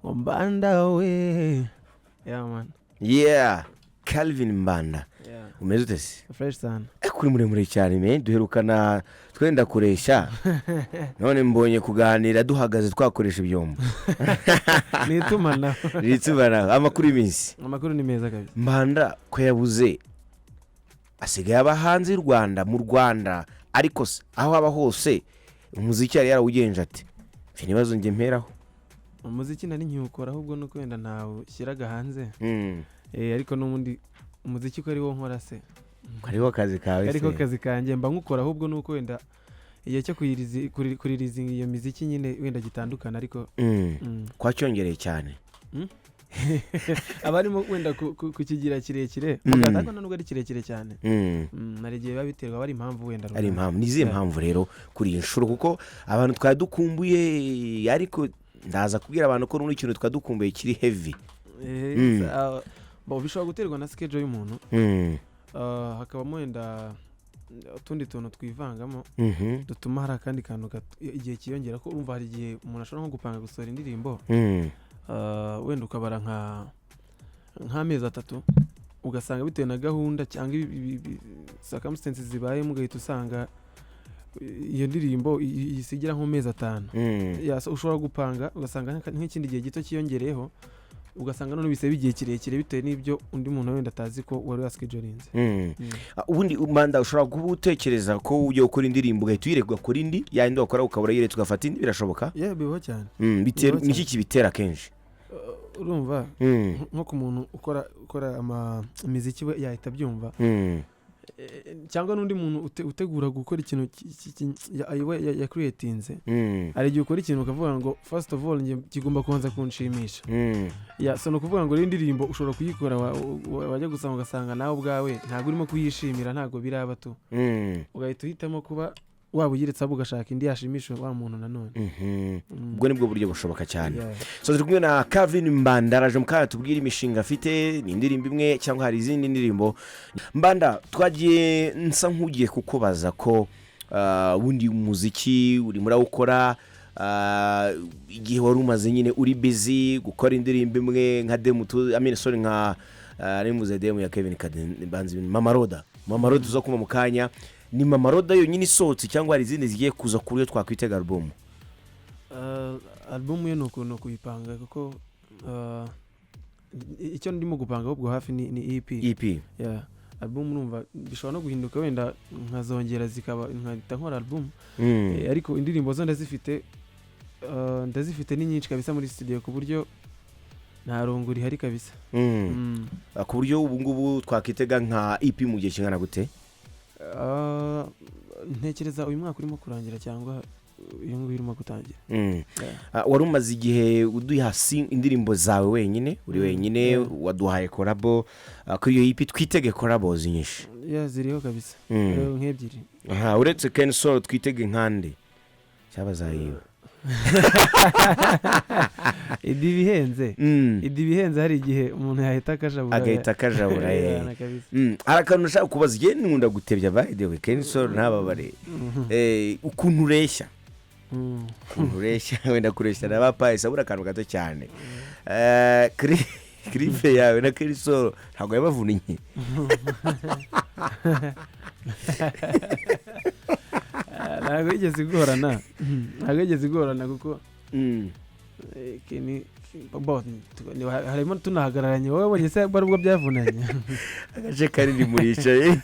Ngo Mbanda we, yeah man. Yeah, Calvin Mbanda. Yeah. Umeze ute se? Fresh sana. Kuri muremure cyane me, duherukana twenda kureshya, none mbonye kuganira duhagaze twakoresha ibyombo. Ni itumanaho. Ni itumanaho. Amakuru y'iminsi? Amakuru ni meza kabisa. Mbanda ko yabuze, asigaye aba hanze y'u Rwanda, mu Rwanda, ariko se aho aba hose umuziki yari yarawugenje ati? Mfite ibibazo njye mperaho. Umuziki nari nkiwukora, ahubwo nuko wenda ntawushyiraga hanze. Ariko n'ubundi umuziki ko ari wo nkora se? Kariho akazi kawe. Ariko Se akazi kanjye mba nkukora, ahubwo nuko wenda igihe cyo kuririzinga iyo miziki nyine wenda gitandukana, ariko Kwacyongereye cyane. Aba arimo wenda kukigira kirekire, ariko nubwo ari kirekire cyane, hari igihe biba biterwa, aba ari impamvu wenda Ari runaka. impamvu. Ni izihe mpamvu rero kuri iyi nshuro? Kuko abantu twari dukumbuye, ariko ndaza kubwira abantu ko n'ubu ikintu twari dukumbuye kiri heavy. Bo, bishobora guterwa na schedule y'umuntu, hakabamo wenda utundi tuntu twivangamo dutuma hari akandi kantu igihe kiyongera, ko urumva hari igihe umuntu ashobora nko gupanga gusohora indirimbo, wenda ukabara nk'amezi 3, ugasanga bitewe na gahunda cyangwa circumstances zibayemo, ugahita usanga iyo ndirimbo isigira nko mu mezi 5. Yeah, so ushobora gupanga ugasanga nk'ikindi gihe gito cyiyongereyeho, ugasanga none bisaba igihe kirekire bitewe n'ibyo undi muntu wenda atazi ko wari waschedulinze. Ubundi Mbanda, ushobora kuba utekereza ko ugiye gukora indirimbo ugahita uyireka ugakora indi, yandi wakora ukaba urayiretse ugafata indi, birashoboka? Yeah, bibaho cyane. Biterwa Bibaho niki kibitera kenshi? Urumva, nko ku muntu ukora imiziki, we yahita abyumva. Cyangwa n'undi muntu utegura gukora ikintu we yacreatinze. Hari igihe ukora ikintu ukavuga ngo first of all njye kigomba kubanza kunshimisha. Yeah, so ni ukuvuga ngo rero indirimbo ushobora kuyikora, wajya gusanga ugasanga nawe ubwawe ntabwo urimo kuyishimira, ntabwo biraba tu, ugahita uhitamo kuba waba uyiretse, ahubwo ugashaka indi yashimisha wa muntu nanone. Ubwo nibwo buryo bushoboka cyane. Yeah. So turi kumwe na Calvin Mbanda, araje mu kanya tubwire imishinga afite. Ni indirimbo imwe cyangwa hari izindi ndirimbo? Mbanda, twagiye nsa nk'ugiye kukubaza ko ubundi umuziki urimo urawukora, igihe wari umaze nyine uri busy gukora indirimbo imwe nka demu tu, I mean, sorry, nka nimuze demu ya Kevin Kade, banzi Mama Roda. Mama Roda tuza kumva mu kanya, ni Mama Roda yonyine isohotse cyangwa hari izindi zigiye kuza ku buryo twakwitega album? Album yo ni ukuntu kuyipanga, kuko icyo ndimo gupanga ahubwo hafi ni EP. EP. Yeah. Album urumva bishobora no guhinduka, wenda nkazongera zikaba nkahita nkora album. Ariko indirimbo zo ndazifite, ndazifite, ni nyinshi kabisa muri studio, ku buryo nta rungu rihari kabisa. Ku buryo ubu ngubu twakitega nka EP mu gihe kingana gute? Ntekereza uyu mwaka urimo kurangira cyangwa uyu nguyu urimo gutangira. Yeah. Wari umaze igihe uduha indirimbo zawe wenyine, uri wenyine, waduhaye collabo. Kuri iyo EP twitege collabos nyinshi? Yeah, ziriho kabisa. Hariho nk'ebyiri. Aha, uretse Ken Sol twitege nkande cyabazayiwe? Idi ibihenze. Idi ibihenze, hari igihe umuntu yahita akajabura. Agahita akajabura. Yeah, kabisa. Hari akantu nshaka kubaza. Igihe nkunda gutebya, by the way, Ken Sol ntababare. Ukuntu ureshya, ukuntu ureshya, wenda kureshya na ba Payisi abura akantu gato cyane. Kuri clip yawe na Ken Sol ntabwo yabavunnye? Ntabwo yigeze igorana, ntabwo yigeze igorana kuko bo, harimo tunahagararanye, wowe wabonye se ari ubwo byavunanye? Agace kanini muricaye.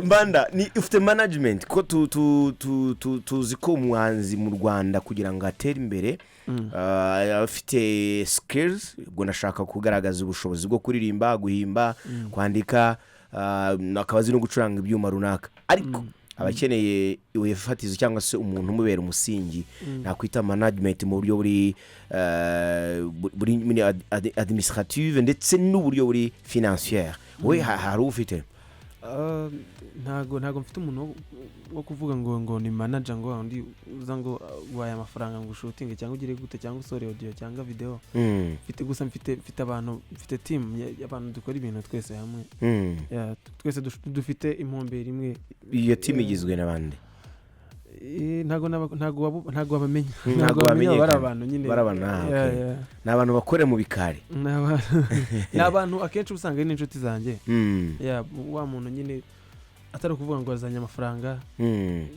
Mbanda, ni ufite management? Ko tuzi ko umuhanzi mu Rwanda kugira ngo atere imbere afite skills, ubwo ndashaka kugaragaza ubushobozi bwo kuririmba, guhimba, kwandika, akaba azi no gucuranga ibyuma runaka, ariko aba akeneye ifatizo cyangwa se umuntu umubera umusingi, nakwita management mu buryo buri muri administrative ndetse n'uburyo buri financière. Wowe hari ufite? Ntago mfite umuntu wo kuvuga ngo ni manager, ngo undi uza ngo guhaye amafaranga ngo ushootinge cyangwa ugire gute cyangwa usore audio cyangwa video. Mfite gusa mfite abantu, mfite team y'abantu dukora ibintu twese hamwe. Yeah, twese dufite intumbero imwe. Iyo team igizwe n'abandi? Ntago wabamenya. Ntago Ntago wabamenya, bari wamenyekana. abantu nyine. Bari abantu, ah, Yeah, okay. yeah. Ni abantu bakorera mu bikari. Ni abantu akenshi usanga ari n'inshuti zanjye. Yeah, wa muntu nyine atari ukuvuga ngo azanye amafaranga,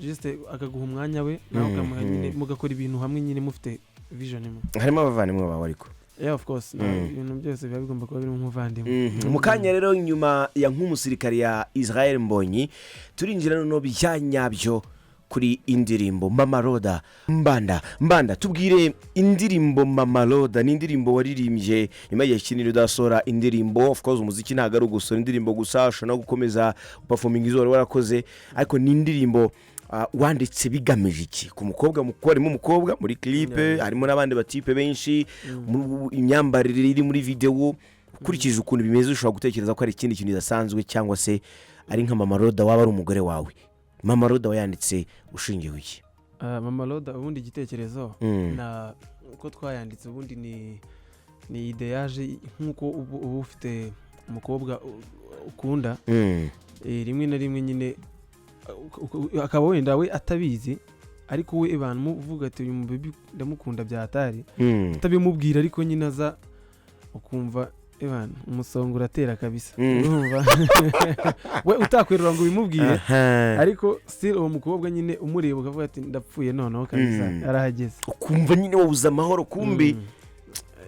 just akaguha umwanya we, nawe ukamuha nyine, mugakora ibintu hamwe nyine mufite vision imwe. Harimo abavandimwe bawe ariko? Yeah, of course. Ibintu byose biba bigomba kuba birimo umuvandimwe. Mu kanya rero, nyuma ya Nk'umusirikare ya Israel Mbonyi, turinjira noneho bya nyabyo kuri indirimbo Mama Roda. Mbanda, Mbanda, tubwire indirimbo Mama Roda. Ni indirimbo waririmbye nyuma y'igihe kinini udasohora indirimbo. Of course, umuziki ntabwo ari ugusohora indirimbo gusa, ushobora no gukomeza performing izo wari warakoze, ariko ni indirimbo wanditse bigamije iki ku mukobwa? Harimo umukobwa muri clip, harimo n'abandi batipe benshi, imyambarire iri muri videwo, ukurikije ukuntu bimeze ushobora gutekereza ko ari ikindi kintu kidasanzwe, cyangwa se ari nka Mama Roda waba ari umugore wawe. Mama Roda wayanditse ushingiye ku iki? Ah, Mama Roda, ubundi igitekerezo na uko twayanditse, ubundi ni idée yaje nk'uko uba ufite umukobwa ukunda, rimwe na rimwe nyine akaba wenda we atabizi, ariko we abantu muvuga ati: "Uyu mubebi ndamukunda bya hatari," utabimubwira, ariko nyine aza ukumva ebana umusonga uratera kabisa. Urumva we utakwerura ngo ubimubwire, ariko still uwo mukobwa nyine umureba ukavuga ati: "Ndapfuye noneho kabisa, arahageze." Ukumva nyine wabuze amahoro, kumbi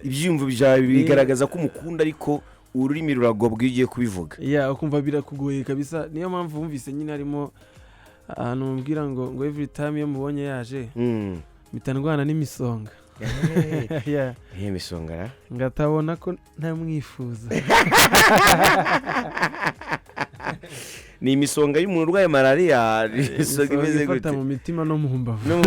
ibyiyumvo byawe bigaragaza ko umukunda, ariko ururimi ruragobwa iyo ugiye kubivuga. Yeah, ukumva birakugoye kabisa. Niyo mpamvu wumvise nyine harimo ahantu mubwira ngo every time iyo mubonye yaje, mpita ndwana n'imisonga. Yeah. Iyo misonga ra? Ngatabona ko ntamwifuza. Ni imisonga y'umuntu urwaye malariya? Ni imisonga imeze ifata gute? Mu mitima no mu mbavu. No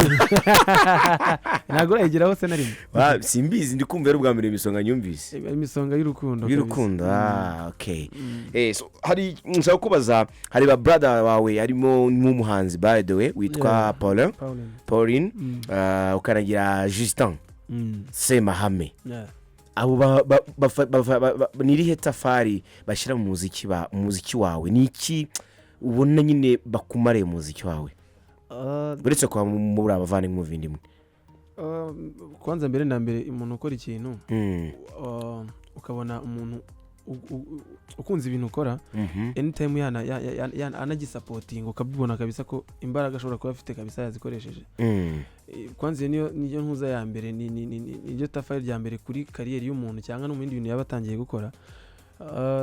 Ntabwo urayigeraho se na rimwe? Simbizi, ndi kumva ari ubwa mbere imisonga nyumvise. Imisonga y'urukundo kabisa. Y'urukundo. Ah, okay. So, hari nshaka kubaza, hari ba brother bawe, harimo n'umuhanzi by the way witwa Paulin. Pauline. Pauline, ukanagira Justin Semahame. Abo ni irihe tafari bashyira mu muziki wawe? Ni iki ubona nyine bakumariye mu muziki wawe, uretse kuba muri abavandimwe muvindimwe? Kwanza mbere na mbere, umuntu ukora ikintu, ukabona umuntu ukunze ibintu ukora, anytime yana anagisupportinga, ukabibona kabisa ko imbaraga ashobora kuba afite kabisa yazikoresheje. Kwanza iyo niyo ntuza ya mbere, niryo tafari rya mbere kuri career y'umuntu cyangwa no mu bindi bintu yaba atangiye gukora.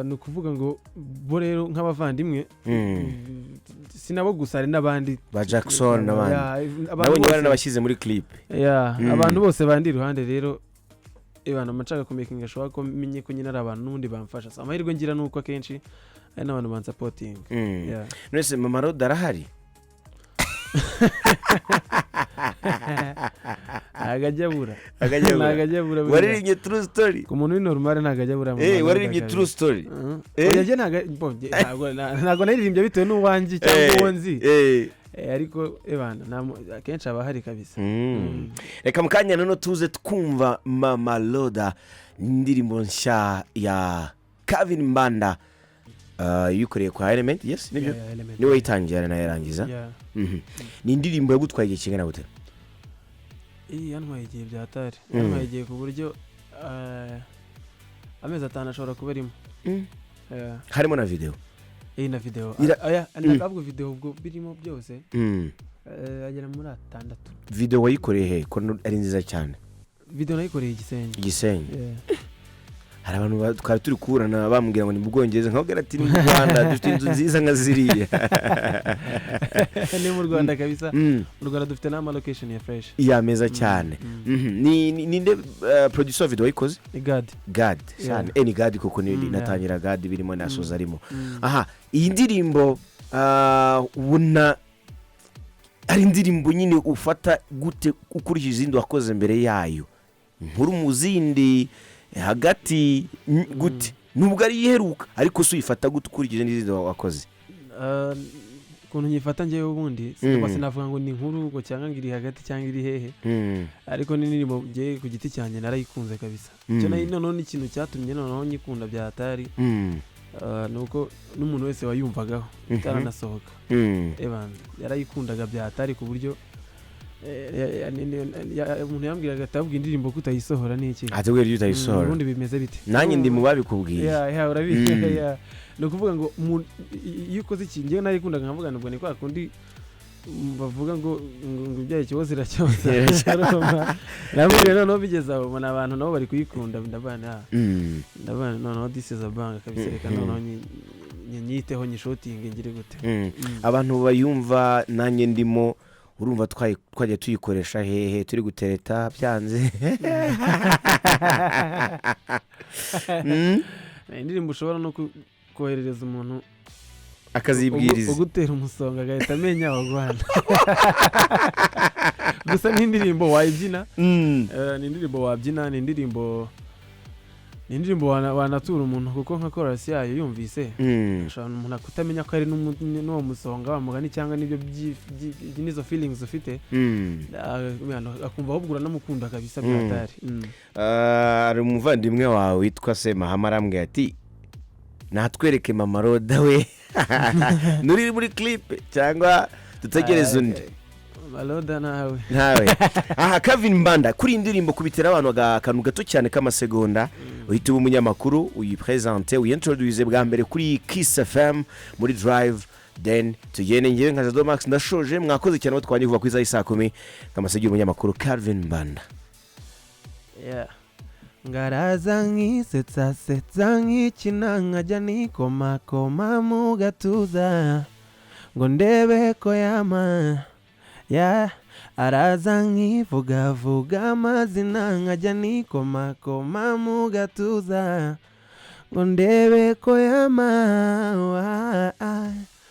Ni ukuvuga ngo bo rero nk'abavandimwe, si nabo gusa, hari n'abandi. Ba Jackson n'abandi. Yeah, abantu Nabonye bose. baranabashyize muri clip. Yeah, abantu bose bandi iruhande rero, ebana nshaka kumakinga sure ko menye ko nyine ari abantu n'ubundi bamfasha. So, amahirwe ngira ni uko akenshi ari n'abantu bansupportinga. Yeah. None se Mama Roda arahari? Ntabwo ajya abura. Akajya abura. Ntabwo ajya abura buriya. Waririmbye True Story. Ku muntu uri normal ntabwo ajya abura Mama Roda Waririmbye kabisa. True Story. Oya, njye ntabwo naririmbye bitewe n'uwanjye cyangwa uwo nzi. Ariko ebana akenshi aba ahari kabisa. Reka mu kanya noneho tuze twumva Mama Roda, indirimbo nshya ya Kevin Mbanda, yikoreye kwa Element, yes, nibyo? Yeah, Element. Niwe wayitangiye aranayirangiza. Yeah. Ni indirimbo yagutwaye igihe kingana gute? Iyi yantwaye igihe bya hatari. Yantwaye igihe ku buryo amezi 5 ashobora kuba arimo. Yeah. Harimo na video? Iyi na video. Oya, ntabwo video ubwo birimo byose. Agera muri 6. Video wayikoreye he ko ari nziza cyane? Video nayikoreye Igisenyi. Igisenyi? Yeah. Hari abantu twari turi kuburana bambwira ngo ni mu Bwongereza, nkababwira ati: "Ni mu Rwanda, dufite inzu nziza nka ziriya." Ni mu Rwanda kabisa. Mu Rwanda dufite n'ama location ya fresh. Ya, meza cyane. Ninde producer wa video wayikoze? Ni God. Gad. Yeah. Cyane, ni Gad koko ni natangira Gad birimo nasoza arimo. Aha iyi ndirimbo, ubona ari indirimbo nyine ufata gute ukurikije izindi wakoze mbere yayo? Inkuru mu zindi, hagati, gute, nubwo ari iheruka, ariko si uyifata gute ukurikije n'izindi wakoze? Ukuntu nyifata njyewe ubundi, sinavuga ngo ni inkuru ngo cyangwa ngo iri hagati cyangwa iri hehe, ariko ni indirimbo njyewe ku giti cyanjye narayikunze kabisa. Icyo noneho n'ikintu cyatumye noneho nyikunda bya hatari, ni uko n'umuntu wese wayumvagaho itaranasohoka, ebana yarayikundaga bya hatari ku buryo Umuntu yambwiraga ati: "Ahubwo indirimbo ko utayisohora ni iki?" Ati kubera iyo utayisohora. Ubundi bimeze bite? Nanjye ndi mu babikubwiye. Yeah, urabizi. Yeah. Ni ukuvuga ngo iyo ukoze iki, ngewe nayikundaga, nkavuga ngo ni kwa kundi bavuga ngo ibyaye ikibazo iracyoza. Urumva? Navuga noneho bigeze aho mbona abantu nabo bari kuyikunda, ndabana ndabana noneho this is a bang kabisa, reka noneho nyiteho, nyishootinge, ngire gute. Abantu bayumva, nanjye ndimo, urumva twajya tuyikoresha hehe turi gutereta byanze? Ni indirimbo ushobora no koherereza umuntu akazibwiriza, ugutera umusonga, agahita amenya wagwana. Gusa ni indirimbo wayibyina. Ni indirimbo wabyina, ni indirimbo wanatura umuntu, kuko nka chorus yayo yumvise, ashobora umuntu kutamenya ko ari n'uwo musonga wa mugani cyangwa n'ibyo n'izo feelings ufite. Akumva ahubwo uranamukunda kabisa. Byatari. Ah, hari umuvandimwe wawe witwa Semahama, arambwira ati: "Natwereke Mama Roda we nuri muri clip cyangwa dutegereze undi." Maloda nawe. Ntawe. Aha, Calvin Mbanda, kuri iyi ndirimbo kubitera abantu akantu gato cyane k'amasegonda, uhita uba umunyamakuru, uyiprésente, uyintroduce bwa mbere kuri Kiss FM muri Drive, then tugende. Ngewe nka Jado Max ndashoje, mwakoze cyane abo twajya kuva ku isaha y'i 10:00. Kamasigi, umunyamakuru Calvin Mbanda. Yeah. Ngaraza nkisetsa setsa, nkikina, nkajya nikomakoma mu gatuza ngo ndebe ko yama ya, araza nkivugavuga amazina, nkajya nikomakoma mu gatuza ngo ndebe ko yama.